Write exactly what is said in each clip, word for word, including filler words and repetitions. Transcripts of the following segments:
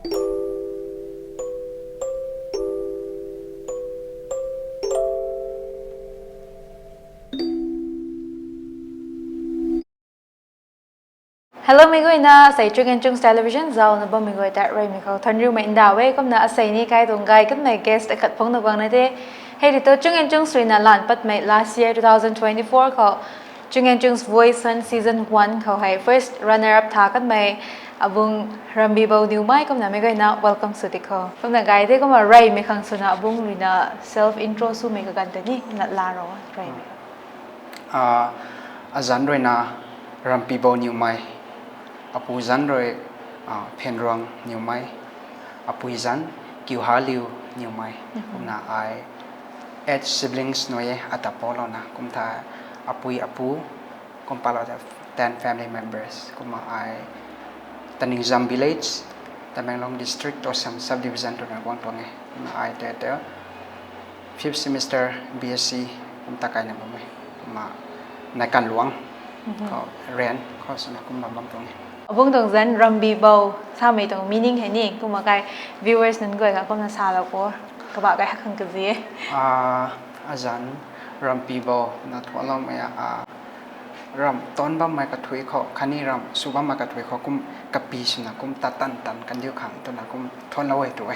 Hello, meic guayna, asei Chung and Chungs Television zaucna bammei guay ta reymei khou thanriumei ndauh e. Kumna asei ni kai tuang gay kanmei guest akhat phungna guangna the. Hei ri tu Chung and Chungs ruina lan patmei last year two thousand twenty-four khou Chung and Chungs Voice Sun Season one khou hei first runner up tha kanmei abung Rambibou Niwmei, kumna meic guayna welcome sw di khou. Kumna gay the, kumna reymei khang swna abung ruina self intro swmei kaganv ta ni kumna laa ro, reymei. Ah, azanc ruina Rambibou Niwmei, apu zanc rui, ah, Phenruang Niwmei, apui zanc Kiuhaliu Niwmei. Mhm. Kumna ai eight siblings nai e, ata poulouna. Kumtha apui apu, kum palou ta ten family members. Kumna ai Taningjam Village, Tamenglong District, Tousem Subdivision twna guang tuang e. Kumna ai te te fifth semester B S C kum ta kaina bam e. Kumna Naikanluang, mhm, khou rent khou swna kumna bam tuang e. Abung tuang zanc Rambibou samei tuang meaning hei ni kumna kai viewers nunc guay kha kumna salou khou kabah kai hak khang kazi e. Ah, azanc Rambibou na thuanloumei a, ah, ramh tan bammei kathui khou, khatni ramh sw bammei kathui khou kum kapi swna kum tat tan tan kandiu khang twna kum thuanlou e tu e.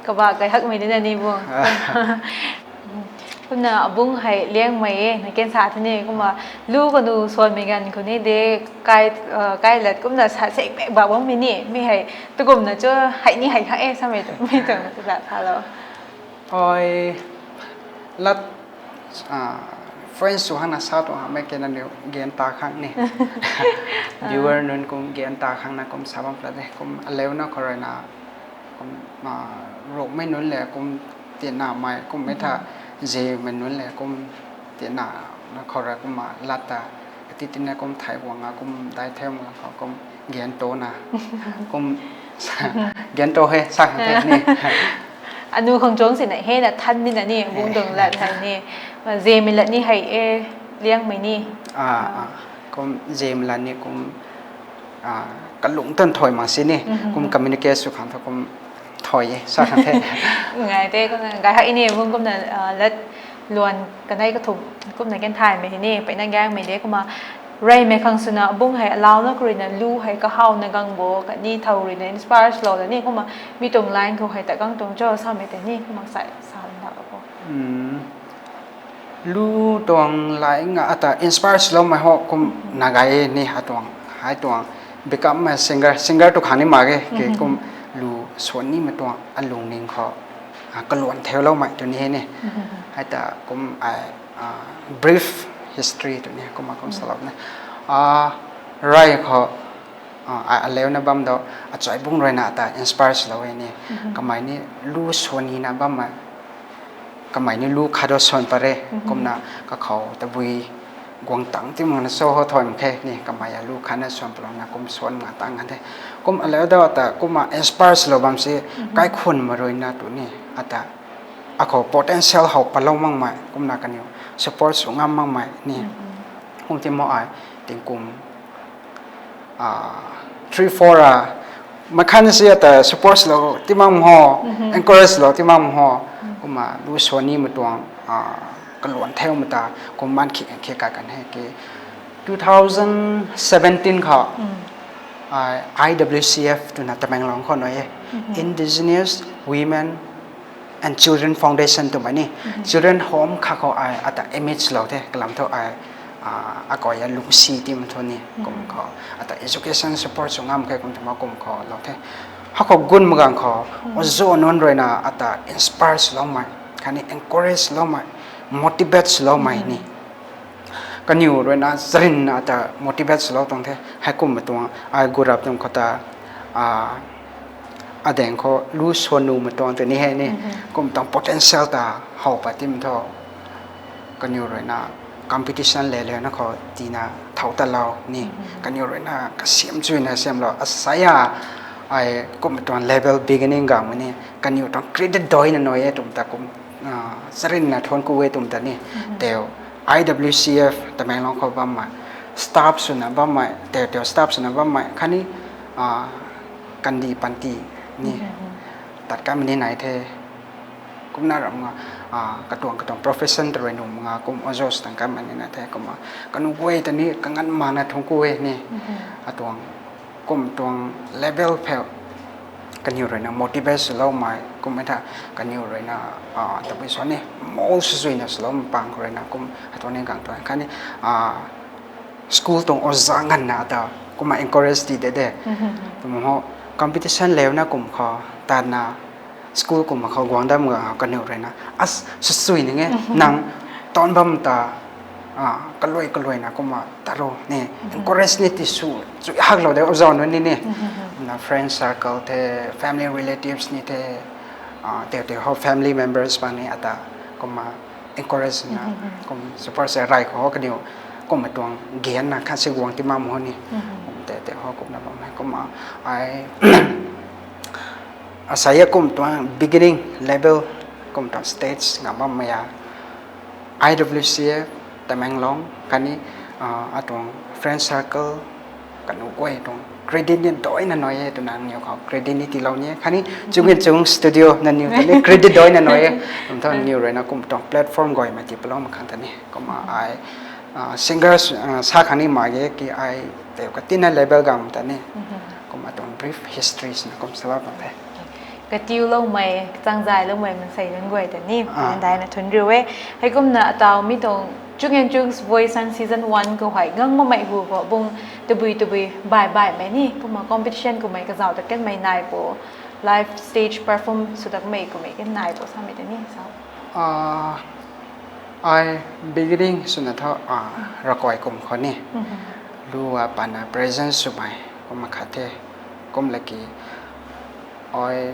Kabah kai hakmei dina ni bung. Kumna abung hei Liangmei e na kan sa the ni, kumna lu kanu suanmei ganv khou ni de kai, ah, kai lat kumna sa sek mek ba bammei ni, mi hei tukumna chu hei ni hei kha e samei tu, mi tuang za salou. Ai, lat, ah, friends sw hangna sa tuang hamei kena niu gan ta khang ni. Viewer nunc kum gan ta khangna kum sa bam pla de, kum aleuna khou ruina, kum, ah, Rongmei nunc le kum tinamei, kummei tha, mhm, Zemei nunc le kum tinana khou rui kumna lat ta, kati tina kum thay guang a, kum dai theu mak khou kum gan tona, kum gan to he, sa khang the ni. Anu khang chuang sina hei na than nina ni, bung tuang lat hei ni. Zemei lat ni hei e, Liangmei ni. Ah, ah. Kum Zemei lat ni kum, ah, kalung tan thoi mak si ni, mhm, kum communicate sw khang thu kum thoi e, sa khang the. Ngai te, kumna gay hak ni, bung kumna, ah, lat luan kanei kathumh kumna kan thaymei hei ni, peyna Liangmei de kumna reymei khang swna bung hei alauna khou ruina lu hei kahawna gang bo, khatni thow ruina inspire swlou da ni, kumna mi tuang line khou hei ta gang tuang cho samei tei ni, kumna sai sa lana bo. Hmm. Lu tuang lai nga ata inspire swloumei ho kum na gay ni hei tuang, hei tuang become a singer, singer tu khang ni mak ge, ke, mhm, kum lu swan nimei tuang alungning khou, ah, kaluan theuloumei tu ni hei ni. Mhm. Hei ta kum ai, ah, brief history tu ni kumna kum, mhm, salou na. Ah, rey khou, ah, ai aleuna bam do, achai bung ruina ata inspire swlou e ni. Mhm. Kamei ni lu swan nina bammei, kamei ni lu khat do swan pat re, mhm, kumna kakhou tabui guang tang ti makna so ho thoi mak khe ni, kamei a lu khatna swan palouna kum swan nga tang kan the. Kum aleu do ta kumna inspire swlou bam si, mhm, kaikhunmei ruina tu ni, ata akhou potential how palou makmei, kumna kaniw support sw ngam makmei ni. Mhm. Kum ti mo ai, tingkum, ah, three, four a, makhan si ata support lou ti mak ho, mhm, encourage lou ti mak ho, mhm, kumna lu swan nimei tuang, ah, kaluan theumei ta, kum man khi, khi kai kan he ki. Two thousand seventeen khou, mm, ah, I W C F twna Tamenglong khou nai e, mhm, Indigenous Women and Children Foundation twmei ni, mhm, Children Home kha khou ai ata image lou the, kalam thu ai, ah, akai a lungsi ti mak thu ni, mhm, kum khou ata education support sw ngam khe kum twmei kum khou lou the. Hei khou gun magang khou, mhm, ozo nunc ruina ata inspire swloumei, khatni encourage swloumei, motivate swloumei, mhm, ni. Kaniw ruina zarin ata motivate swlou tuang the. Hei kum mei tuang, ai gurap tuang khou ta, ah, adeng khou lu swan nu mei tuang tei ni hei ni. Mhm. Kum tuang potential ta how pat ti mak thu. Kaniw ruina competition le le na khou tina thau ta lou ni. Mhm. Kaniw ruina kasiam chuina siam lou. Asaya ai kum mei tuang level beginning gang mei ni. Kaniw tuang credit doi na nai e twmei ta kum, ah, zarin na thuan ku e twmei ta ni. Mhm. Teu I W C F Tamenglong khou bammei, staff swna bammei, teu teu staff swna bammei, khatni, ah, kandi panty ni tat kamei ni nai the. Kumna ram nga, ah, katuang katuang profession ta rui nu nga kum ozo sw tang kamei ni nai the. Kumna kanu guay ta ni kangan mana thung ku e ni. Atuang kum tuang level pheu kaniw rui na motivate swloumei kum e tha kaniw rui na, ah, tabui sw ni mo sw zui na swloumei pang khou rui na kum hei tuang ni gang tuang khatni, ah, school tuang oza nganvna ata kumna encourage ti de de. Kum ho competition leuna kum khou tatna school kumna khou guang dam ga kaniw rui na as sw sui ning e nang tawn bam ta, ah, kaluai kaluai na kumna taro ni encourage ni ti sw chui haklou de oza nunc ni ni. Na friend circle the, family relatives ni the, ah, teu teu ho family members bang ni ata kumna encourage na kum support se rai khou ho kaniw kumna tuang gan na khan se guang ti mam ho ni. Kum teu teu ho kumna bam e kumna ai asai a kum tuang beginning level kum tuang stage nga bammei a I W C F Tamenglong khatni, ah, atuang friend circle kanu guay tuang credit ni doina nai e twna nangniw khou credit ni tiilou ni e khatni Chungin Chung Studio nangniw ta ni credit doina nai e. Kum thu nangniw rui na kum tuang platform guay mei ti palou mak khang ta ni kumna ai, ah, singers, ah, sa khang ni mak ge ki ai teu katina level gang ta ni. Kumna tuang brief history sina kum salou tuang the. Katiuloumei, kachangzayloumei mansei nunc guay ta ni, Ah. Daina thun riu e. Heikumna ataw mi tuang Chungin Chung's Voice Sun Season one khou hei gang mamei hu khou bung tabui tabui bai baimei ni kumna competition kummei kazauh ta kanmei nai po, live stage perform sw ta kamei kummei kan nai po samei ta ni sa. Ah, ai beginning swna tho, ah, Rakuai kum khou ni lu a pana present swmei kumna khat the. Kum laki ai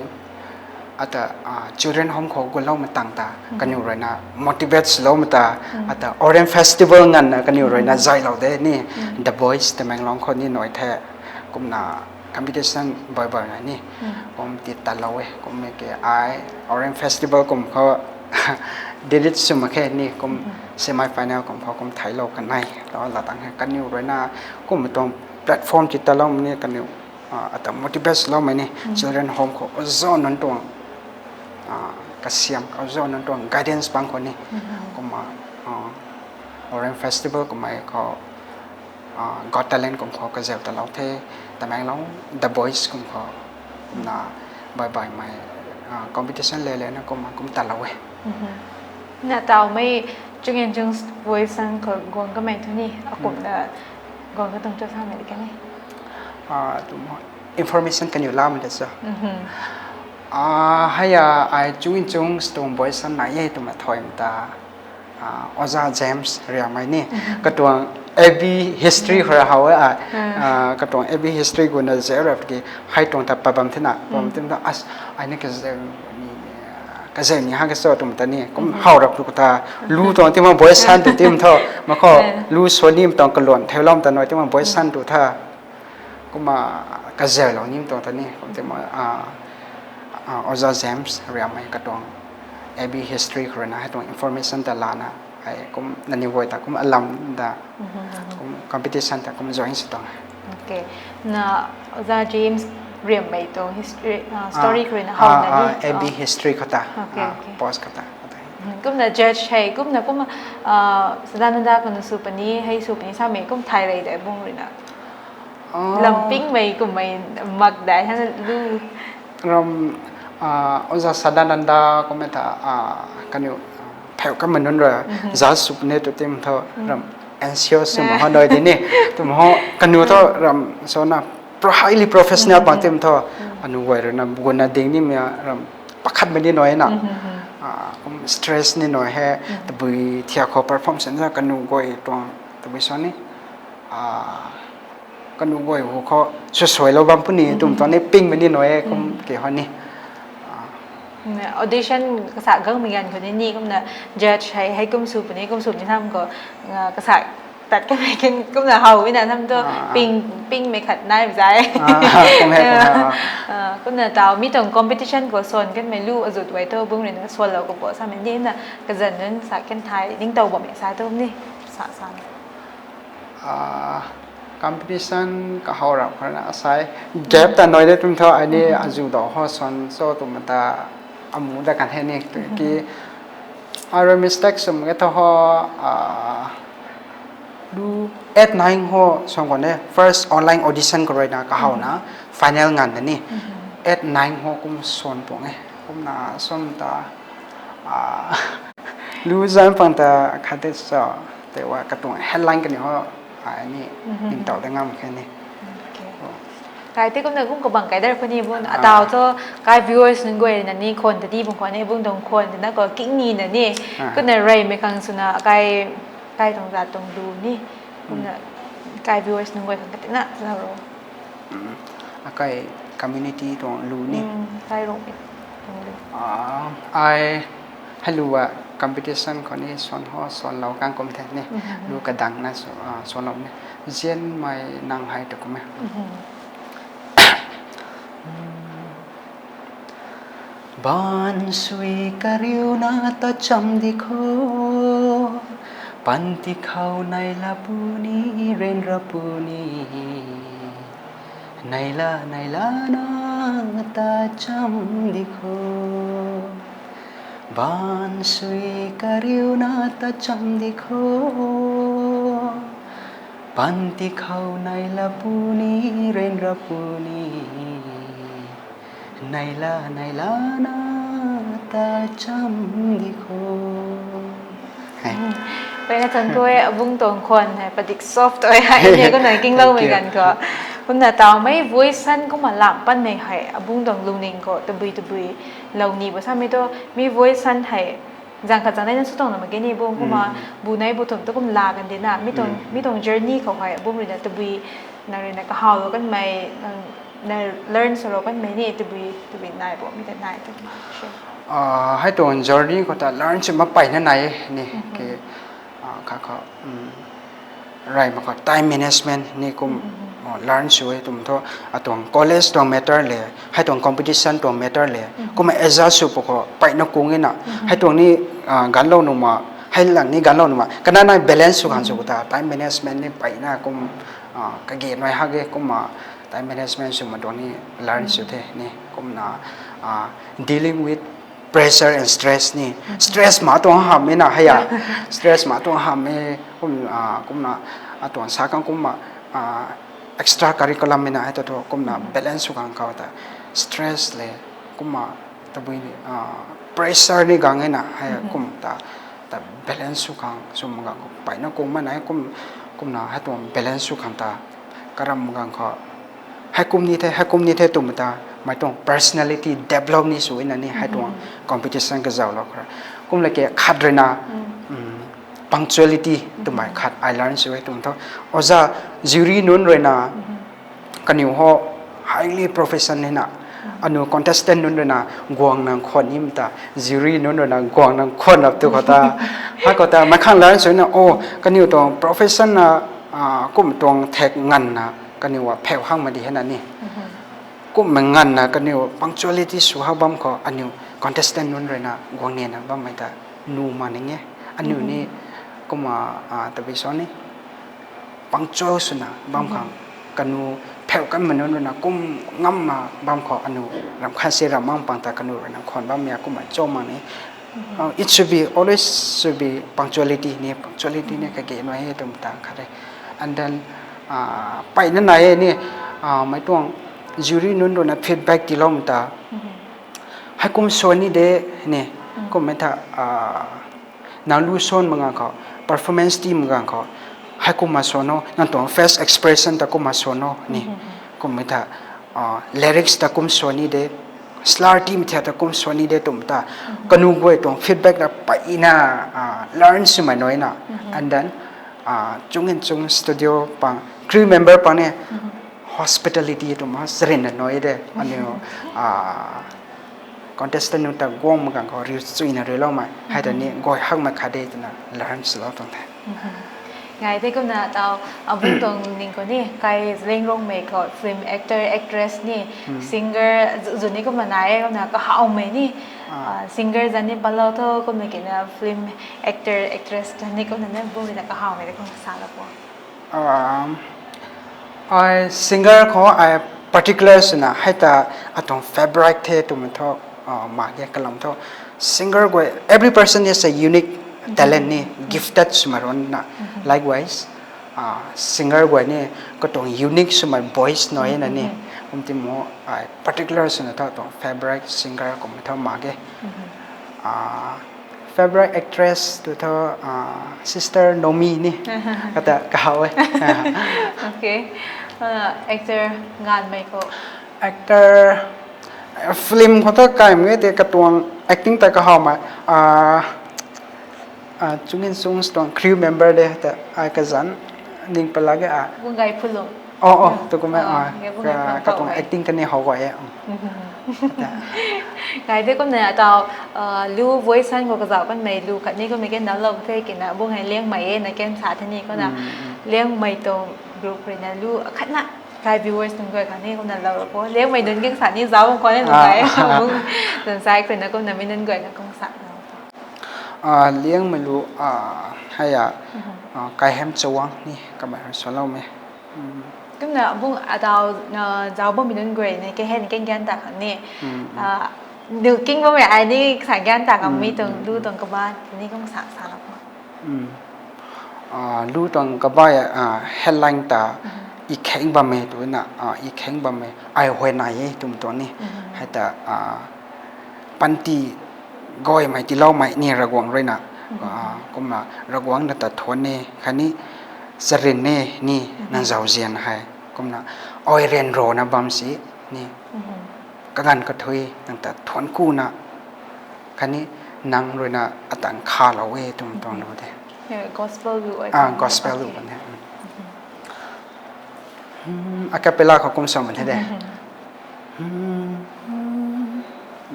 ata, ah, children home khou guloumei tang ta kaniw rui na motivate swloumei ta ata Orange Festival nganvna kaniw rui na zaylou de ni The Voice Tamenglong khou ni nai the. Kumna competition bai bai na ni kum ti talou e. Kummei ke ai Orange Festival kum khou delete sw mak khe ni kum semi final kum khou kum thailou kanei ta la tang he kaniw rui na kum tuang platform ti talou ni kaniw, ah, ata motivate swloumei ni children home khou ozo nunc tuang, ah, kasiam ozo nunc tuang guidance bang khou ni kumna, ah, Orange Festival kummei khou, ah, Got Talent kum khou kazau talou the, Tamenglong The Voice kum khou kumna bai baimei, ah, competition le lena kumna kum talou e. Na tawmei Chungin Chung's Voice Sun khou guang kamei thu ni akumna guang katuang cho samei di kan e. Ah, tum information kaniw lamei de cho. Ah, hei a ai Chungin Chung's tuang Voice Sun nai e twmei thoimei ta, ah, Oza James Riamei ni katuang A B history khou ra how e ai, ah, katuang A B history guna zeu rap ki hei tuang ta pabam thina pabam thina as ai ni kazeu ni, kazeu ni ha kaso twmei ta ni kum how rap tu kata lu tuang tima Voice Sun tu tim tho mak khou lu sw nim tuang kaluan theilou ta nai tima Voice Sun tu tha. Kumna kazaulou nim tuang ta ni kum tima, ah, ah, Oza James Riamei katuang A B history khou rui na hei tuang information ta lana hei kum nangniw guay ta kum alam da kum competition ta kum join sw tuang. Na Oza James Riamei tuang history, ah, story khou rui na how na ni A B history khou ta post khou ta. Kumna judge hei kumna kum, ah, Sadananda kumna sw puni hei sw puni samei kum thay rei de bung rui na. Lampingmei kummei mak dai hana lu. Ram, ah, Oza Sadananda kummei ta, ah, kaniw pheu kamei nunc rui judge sw puni tu tim tho ram N C O swmei ho nai di ni twmei ho kaniw tho ram sona highly professional pang tim tho anu guay rui na guna ding nimei ram pakhatmei ni nai na, ah, kum stress ni nai he tabui thiak khou perform sena kaniw guay tuang tabui sw ni, ah, kaniw guay hu khou swsuailou bam puni twmei tuang ni pingmei ni nai e kum ke ho ni. Audition kasa gangmei ganv khou ni ni kumna judge hei hei kum sw puni kum sw puni tham khou, ah, kasa tat kamei kin kumna how na tham tu ping pingmei khat nai zai. Kumna taw mi tuang competition khou swan kanmei lu azut guay tu bung rui na swanlou khou bo samei ni na kazanc nunc sa kan thai ningtow bammei sa tu ni sa sa. Competition kahaw rap khou na asai gap ta noi de tum tho, ai ni azu do ho son so tum ta amu da kan he ni ki. Aro mistake sum ke tho ho, ah, lu eight nine ho song kone first online audition ko rui na kahaw na final ngan na ni. Eight nine ho kum son pung e. Kum na son ta, ah, lu zan pang ta khate so te wa katuang headline kani ho ai ni ning tau da ngam khe ni. Kai te kumna kum kabang kai dar khou ni bun atau tho kai viewers nunc guay na ni khon ta di bun khou ni bun dong khon ta na ko king ni na ni kumna rei mei khang suna kai kai tong za tong lu ni kumna kai viewers nunc guay khang katina za ro. Akai community tuang lu ni. Kai rong mi tong lu. Ai hei lu a competition khou ni son ho son lou kang kum the ni. Lu kadang na son lou ni. Zianmei nang hei tu kum e. Baan sui kariuna ta cham di kho, panti khou naila puni, renra puni, naila naila na ta cham di kho. Baan sui kariuna ta cham di kho, panti khou naila puni, renra puni, naila naila na ta cham di kho. Peyna thank you e, abung tuang khwan hei padik soft oi hei ni kumna kingloumei ganv khou. Kumna tawmei voice san kumna lam panmei hei abung tuang lungning khou tabui tabui lou ni bo samei tu mi voice san hei zang khat zang nai na sw tuang na mak ge ni bung kumna bu nai bu thum tu kum la kan de na mi tuang journey khou hei abung rui na tabui nang rui na kahawlou kanmei, nang learn swlou kanmei ni tabui tabui nai bo mi ta nai tu. Hei tuang journey khou ta learn sw mak peyna nai e ni ki, kha kha, rey mak khou time management ni kum learn sw e twmei thu, atuang college tuang matter le, hei tuang competition tuang matter le, kumna adjust sw pwkhou peyna kung e na, hei tuang ni ganvlou nuh ma, hei lang ni ganvlou nuh ma kana nai balance sw khang sw ta time management ni peyna kum kage nai hak e kumna time management sw ma tuang ni learn sw the ni kumna dealing with pressure and stress ni, stress ma tuang hamh e na hei a, stress ma tuang hamh e, kumna atuang sa khang kumna extra curriculum e na hei ta thu kumna balance sw khang khou ta stress le kumna tabui pressure ni gang e na hei kum ta ta balance sw khang sw mak khou peyna kung ma nai kum, kumna hei tuang balance sw khang ta karam gang khou heikum ni the heikum ni the twmei ta mei tuang personality develop ni sw e na ni hei tuang competition kazauhlou khou ra kum la ke khat rui na punctuality twmei khat ai learn sw e twmei thu, oja jury nunc rui na kaniw ho highly profession e na, aniu contestant nunc rui na guang nang khwan nimei ta jury nunc rui na guang nang khwan rap tu khou ta, hei khou ta meic khang learn sw na o kaniw tuang profession na kum tuang thek nganvna kaniw a pheu hak mak di hei na ni, kummei nganvna kaniw punctuality sw hak bam khou aniw contestant nunc rui na guang nina bammei ta nuh ma ning e. Aniu ni kumna tabui sa ni punctual swna bam khang kaniw pheu kanmei nunc rui na kum ngamna bam khou aniu ram khat si ram mang pang ta kaniw rui na khwan bammei a kumna cho mak ni, it should be always should be punctuality ni punctuality ni kage nai e twmei ta khat e. And then peyna nai e ni meic tuang jury nunc rui na feedback tiiloumei ta heikum sw ni de ni, kummei tha nang lu sw mak ganv khou performance ti mak ganv khou heikumna sw no, nang tuang face expression ta kumna sw no ni, kummei tha lyrics ta kum sw ni de, slur timei thei ta kum sw ni de twmei ta kaniw guay tuang feedback ra peyna learn swmei nai na, and then chung in chung studio pang crew member pang ni hospitality twmei charynna nai de aniu contestant nunc ta guang mak ganv khou riu chuina riuloumei hei ta ni guay hakmei khat de twna learn swlou tuang the. Ngai tei kumna tau abung tuang ning khou ni kai Zeliangrongmei khou film actor, actress ni, singer zu ni kumna nai e kumna kahawmei ni singer zan ni palou tho kumna kina film actor, actress zan ni kumna na bumei na kahawmei de kumna salou po. Ai singer khou ai particular swna hei ta atuang favorite the twmei thu, ah, mak ge kalam thu. Singer guay, every person is a unique talent ni, gifted swmei ron na. Likewise, ah, singer guay ni katuang unique swmei voice nai na ni. Kum ti mo ai particular swna thu atuang favorite singer kum thu mak ge. Ah, favorite actress tu thu, ah, Sister Nomi ni. Kata kahaw e. Okay. Ah, actor nganmei khou. Actor, film khou thu kaimei te katuang acting ta kahaw mei. Ah, ah, Chungin Chungs tuang crew member de ta ai kazanc ning pala ge a. Bunggai Phulung. Oh, oh, tu kum e, ah, katuang acting kani how guay e. Ngai de kumna atau, ah, lu voice han khou kazauh kanmei lu khatni kummei ke nalou the kina bung hei Liangmei e na ken sa the ni kumna. Liangmei tuang group rui na lu khatna kai viewers nunc guay khatni kumna lou khou Liangmei nunc king sa ni zauc khou ni nunc guay. Bung nunc sai khou na kumna mi nunc guay na kum sa na. Ah, Liangmei lu, ah, hei a, ah, Kaihem Chawang ni kamei rui swloumei. Kumna bung atau, ah, zauc bammei nunc guay ni kahen keng gan ta khang ni. Ah, nu king bammei ai ni sa gan ta khang mi tuang lu tuang kaba ni kum sa sa lou khou. Ah, lu tuang kaba, ah, headline ta i kheng bammei twna, ah, i kheng bammei ai huay nai e twmei tuang ni. Hei ta, ah, panty gaymei tiiloumei ni Ravguangc rui na, ah, kumna Ravguangc na ta thuan e khatni charyn e ni nang zauzian hei kumna ai ryanrana bam si ni kaganv kathuic nang ta thuan kuna khatni nang rui na atan khalou e twmei tuang lu de. Gospel lu ai. Ah, gospel lu kan e. A cappella khou kum sa man the de.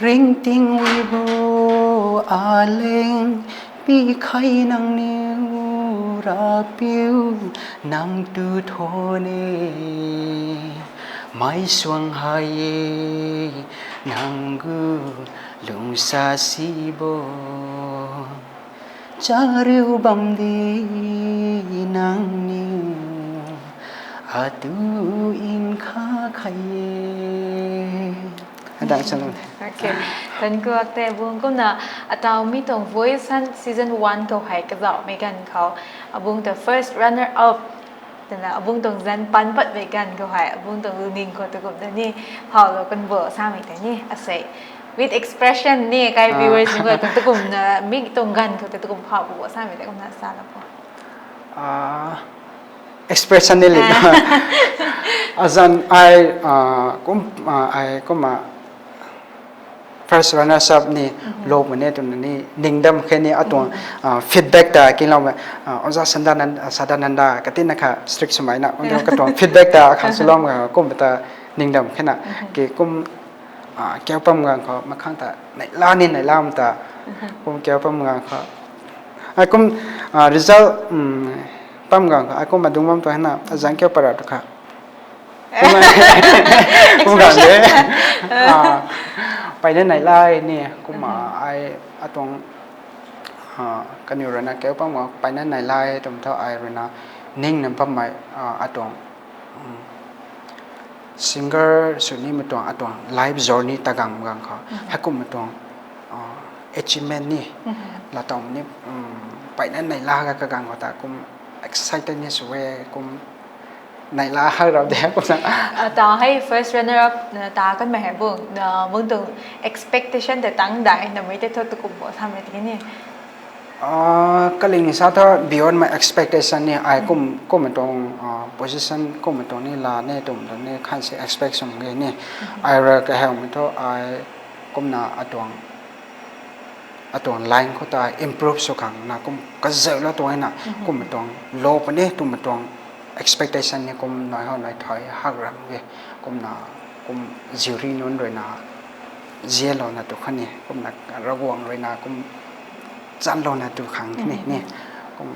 Ringting wi bo aleng, pikhei nangniw Ravpiu, nang tu thuan e, mei suang hei e, nang gu lungsa si bo. Chariu bam di nangniw, atu nkha khei e. Adang chalou. Okay. Thank you, akte bung kumna atau mi tuang voice han season one khou hei kazauhmei ganv khou abung ta first runner up twna abung tuang zanc pan patmei ganv khou hei abung tuang lungning khou tu kumna ni howlou kan bo samei tei ni asei with expression ni kai viewers ni khou tu kumna mi tuang ganv khou tu kum how bo samei tei kumna salou khou. Ah, expression ni le. Azanc ai, ah, kum, ah, ai kumna first runners up ni lou puni twna ni ningdam khe ni atuang, ah, feedback ta kinglou mei, ah, Oja Sadananda, Sadananda katina kha strict swmei na, katuang feedback ta khang swlou mei kum ta ningdam khe na, ki kum, ah, kau pam ganv khou makhang ta neihla ni neihla mei ta, kum kau pam ganv khou, ai kum, ah, result, um, pam ganv khou ai kum adung bam tu hei na azanc kau para tu kha. Kum ganv de. Ah, pai na neihla ni kumna ai atuang, ah, kaniw rui na kau pam ganv pai na neihla twmei thu ai rui na ningna bammei, ah, atuang, um, singer sw nimei tuang atuang life journey ta gang gang khou heikumna tuang, ah, achievement ni laa tawmei ni, um, pai na neihla ga kaganv khou ta kum excited ni sw e, kum neihla hak rap de kumna. Ah, ta hei first runner up, ah, ta kanmei hei bung, ah, bung tuang expectation ta tang dai namei tei thu tu kum bo samei tiki ni. Ah, kaling sa thu beyond my expectation ni ai kum, kumna tuang, ah, position kumna tuang ni laa ni twmei tuang ni khan si expect sw mak ge ni. Ai rui kahawmei thu ai kumna atuang, atuang line khou ta improve sw khang na kum kazauhlou tuang na kumna tuang lou puni twmei tuang expectation ni kum nai how nai thay hak ram ge kumna kum jury nunc rui na zianlouna tu khatni kumna Ravguangc rui na kum chanlouna tu khang ni ni kum,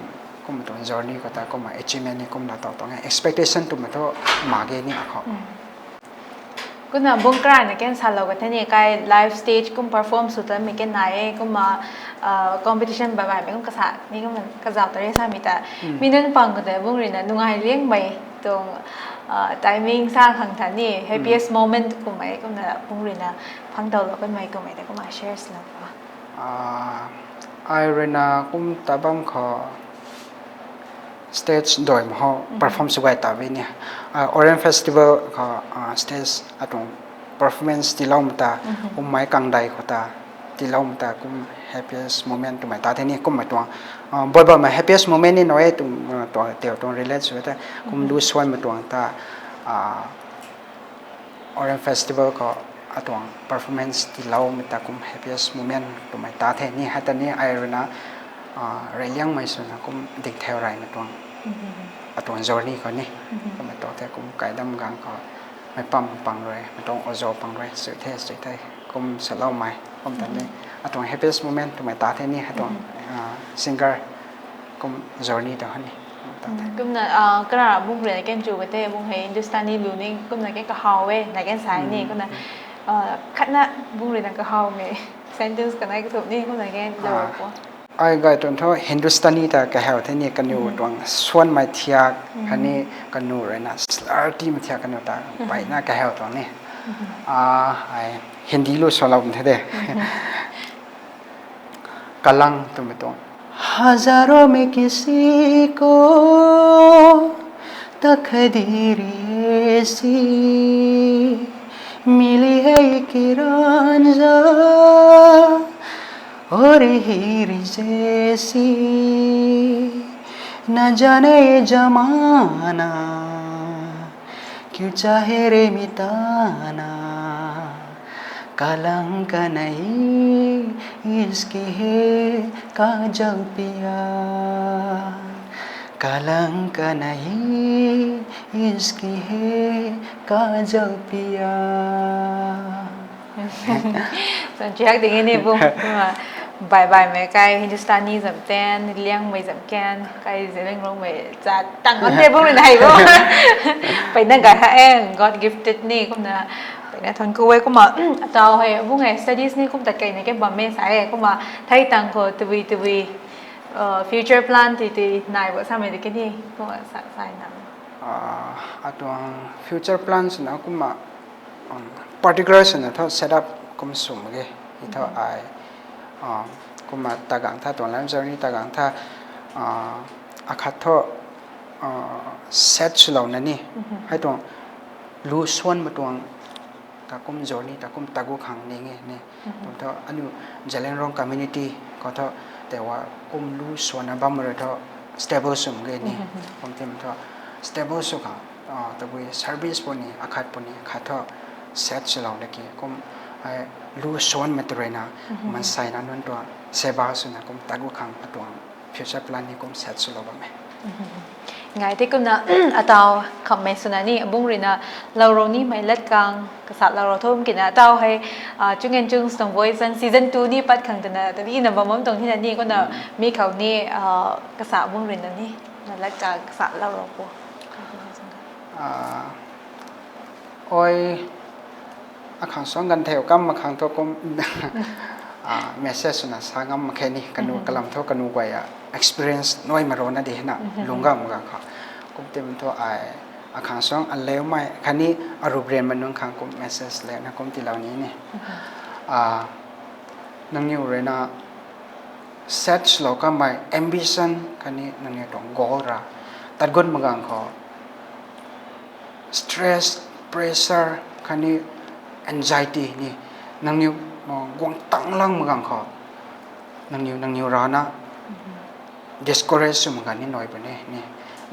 kumna tuang journey khou ta kumna achievement ni kumna taw tuang e expectation twmei thu mak ge ni akhou. Kumna bung karana ken salou ka the ni, kai live stage kum perform sw tamei ken nai e, kumna, ah, competition bai bai mei kum kasa ni kum kazauh ta re samei ta. Mi nunc pang khou ta bung ruina nungai liangmei tuang, ah, timing sa khang tha ni, happiest moment kummei kumna bung ruina phang daw lou kanmei kummei ta kumna share swlou. Ah, ai ruina kum ta bam khou stage doi ma ho perform sw gay ta vi ni. Ah, Orange Festival khou, ah, stage atuang performance tiilou mata, kummei kangdai khou ta tiilou mata kum happiest moment twmei ta the ni, kummei tuang, ah, boi bam mei happiest moment ni nai e tuang, ah, tuang, teu tuang relate sw ta, kum lu suan mei tuang ta, ah, Orange Festival khou atuang performance tiilou mei ta kum happiest moment twmei ta the ni, hei ta ni ai ruina, ah, reyliangmei swna kum dingtheu rey mei tuang, atuang journey khou ni, kummei tuang the kum kaidam gang khou mei pam pang rui, mei tuang ozo pang rui, sui the, sui the, kum saloumei, kum ta ni, atuang happiest moment twmei ta the ni, hei tuang, ah, singer kum journey ta ha ni. Kumna, ah, kara bung ruina ken chu ka the, bung hei Hindustani lu ni, kumna ken kahaw e, na ken sai ni, kumna, ah, khatna bung ruina kahaw mei sentence kanei kathup ni, kumna ken lou ko. Ai gay tuang thu Hindustani ta kahaw the ni, kaniw tuang suanmei thiak, khatni kaniw ruina slur timei thiak kaniw ta mpeyna kahaw tuang ni. Ah, ai Hindi lu salou the de. Kalang twmei tuang. हजारों में किसी को तकदीर ऐसी मिली है एक रांझा और हीर जैसी, न जाने ये जमाना क्यों चाहे रे मिटाना। कलंक नहीं इश्क है काजल पिया, कलंक नहीं इश्क है काजल पिया। San chiak ding e ni bung. Kumna bai bai mei kai Hindustani zam ten, liangmei zam ken, kai Zeliangrong mei chat tang bam de bung ruina hei bo. Mpeyna gay ha e, God gifted ni, kumna mpeyna thuanc ku e, kumna, ataw hei bung hei studies ni kum tat keyna ke bam e sa e, kumna thei tang khou tabui tabui, uh, future plan ti ti nai bo samei di ke ni, kumna sa, sai na. Ah, atuang future plan swna kumna, um, particular swna thu set up kum sw mak ge. I thu ai, ah, kumna tagang tha tuang lam journey tagang tha, ah, akhat thu, ah, set swlouna ni. Hei tuang lu suan mei tuang ta kum journey ta kum tagu khang ni nge ni. Kum thu aniu Zeliangrong community khou thu tewa kum lu suanna bam rui thu stable sw mak ge ni. Kum tim thu stable sw khang, ah, tabui service puni, akhat puni, akhat thu set swlou laki kum, ai, lu suanmei tu ruina, manseina nunc tuang seva swna kum tagu khang atuang future plan ni kum set swlou bam e. Ngai the kumna, ataw khammei swna ni, abung ruina, lourou nimei latkang, kasa lourou thum kina, ataw hei, ah, Chung and Chung's tuang Voice Zang season two ni pat khang twna, tabui na bam bam tuang hina ni, kumna mi khou ni, ah, kasa bung ruina ni, na latkang kasa lourou pu. Ah, oi, akhang suang ganv theu kam akhang thu kum, ah, message swna sa ngam mak khe ni, kanu kalam thu kanu guay a experience nuai maro na di hina, lungc gang mak gang khou. Kum tim thu ai, akhang suang aleumei, khatni arup rianmei nunc khang kum message leuna kum tiilou ni ni. Ah, nangniw ruina set swlou kamei ambition, khatni nangniw tuang goal ra, tat gun mak gang khou, stress, pressure, khatni anxiety ni, nangniw, uh, guang tang lang mak gang khou, nangniw, nangniw rana, discourage sw mak gan ni nai puni, ni.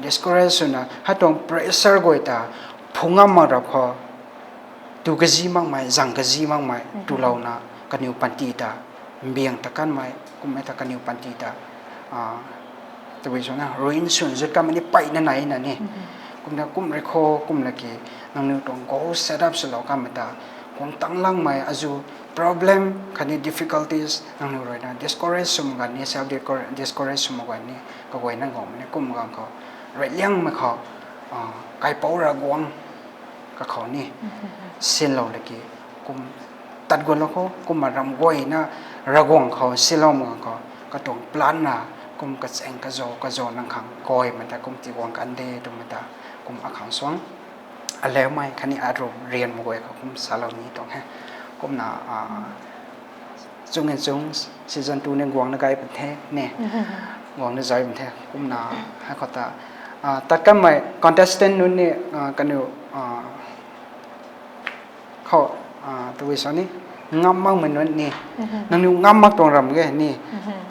Discourage swna, hei tuang pressure guay ta, phungam mak rap khou, tu kazi makmei, zang kazi makmei, tulouna, kaniw panty ta, mbiang ta kanmei, kummei ta kaniw panty ta, ah, tabui swna, ruin swn zut kanmei ni peyna nai na ni. Kumna kum rui khou, kum laki, nangniw tuang goal set up swlou kanmei ta, guang tang langmei, azu problem, khatni difficulties, nangniw ruina, discourage sw mak gan ni, self discourage sw mak gan ni, kaguayna guangmei ni, kum gang khou, reyliangmei khou, ah, kaipouc ra guang, kakhou ni sinlou laki kum tat guanlou khou kumna ram guayna Ravguangc khou sinlou mak khou katuang plan na kum kachang kazo kazo nang khang guay mata kum tiguang kan de twmei ta kum akhang suang aleumei khatni aru rian mak guay khou kum salou ni tuang he. Kumna Chung Nchung season two ni guangna gay pan the ni, guangna zay pan the. Kumna hei khou ta tat kanmei contestant nunc ni kaniw khou tabui sa ni ngam makmei nunc ni, nangniw ngam mak tuang ram ge ni,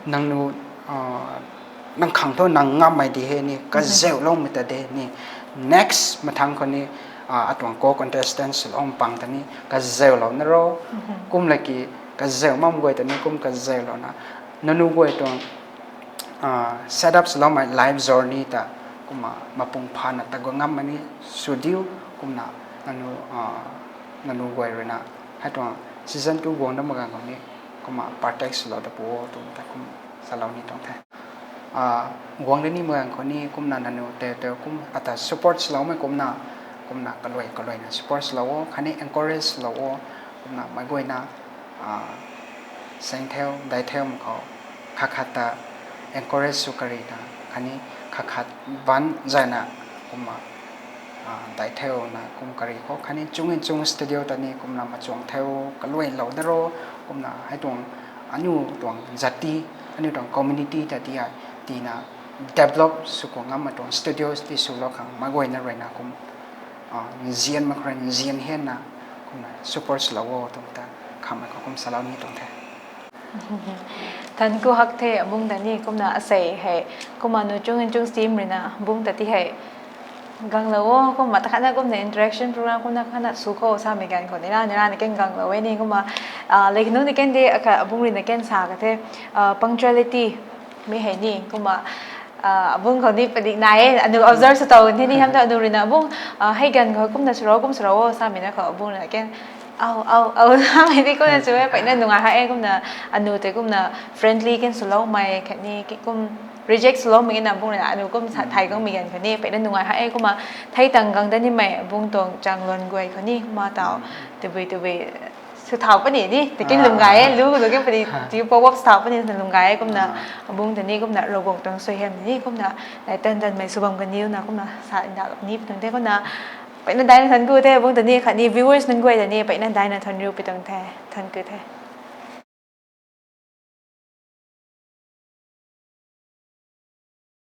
nangniw nang khang thu nang ngammei di he ni kazauhloumei ta de ni, next mathang khou ni atuang co-contestant swlou pang ta ni kazauhlou na ro. Kum laki kazauh makmei guay ta ni kum kazauhlouna nangniw guay tuang setup swloumei life journey ta kumna mapung phana ta guang ngammei ni sw diu. Kumna nangniw guay ruina hei tuang season two guang dat mak ganv khou ni kumna partake swlou ta pu o twmei ta kum salou ni tuang the. Guang dat ni mak ganv khou ni kumna nangniw tei tei kum ata support swloumei kumna, kumna kaluai kaluaina support swlou o khatni encourage swlou o. Kumna meic guayna seng theu dai theu mak khou khat khat ta encourage sw karina khatni khat khat ban zayna kumna dai theuna kum kari khou khatni Chung Nchung studio ta ni kumna machuang theu kaluailou da ro. Kumna hei tuang aniu tuang jati, aniu tuang community ta tia tina develop sw khou ngammei tuang studios ti swlou khang meic guayna ruina kum nzian mak khou rui nzian hianna kumna support swlou o twmei ta khamei khou kum salou ni tuang the. Thank you hak the abung ta ni kumna asei hei kumna nu Chung Nchung team ruina bung ta ti hei ganglou o kumna ta khatna kumna interaction program kumna khatna sw khou samei ganv khou nina nina ni ken ganglou e ni kumna lei nunc ni ken de akha abung ruina ken sa ka the punctuality mi hei ni kumna abung khou ni padik nai e anu observe sw tow the ni hamh ta anu ruina abung hei ganv khou kumna swlou kum swlou o samei na khou abung ruina ken au au au hamei di kumna sw e peyna nungai ha e kumna anu tei kumna friendly ken swloumei khatni kum reject swloumei na abung ruina anu kum sa thei kangmei ganv khou ni peyna nungai ha e kumna thei tang gang dat nimei abung tuang chang luan guay khou ni kumna taw tabui tabui sw thau puni ni takin lwm gay e lu lu ke puni tiu pop up sw thau puni na lwm gay e kumna abung ta ni kumna Ravguangc tuang suaihiam ni kumna dai tan tanmei sw bam kaniw na kumna sa ndauh ni pi tuang the kumna peyna daina thank you the abung ta ni khatni viewers nunc guay ta ni peyna daina thanriu pi tuang the. Thank you the.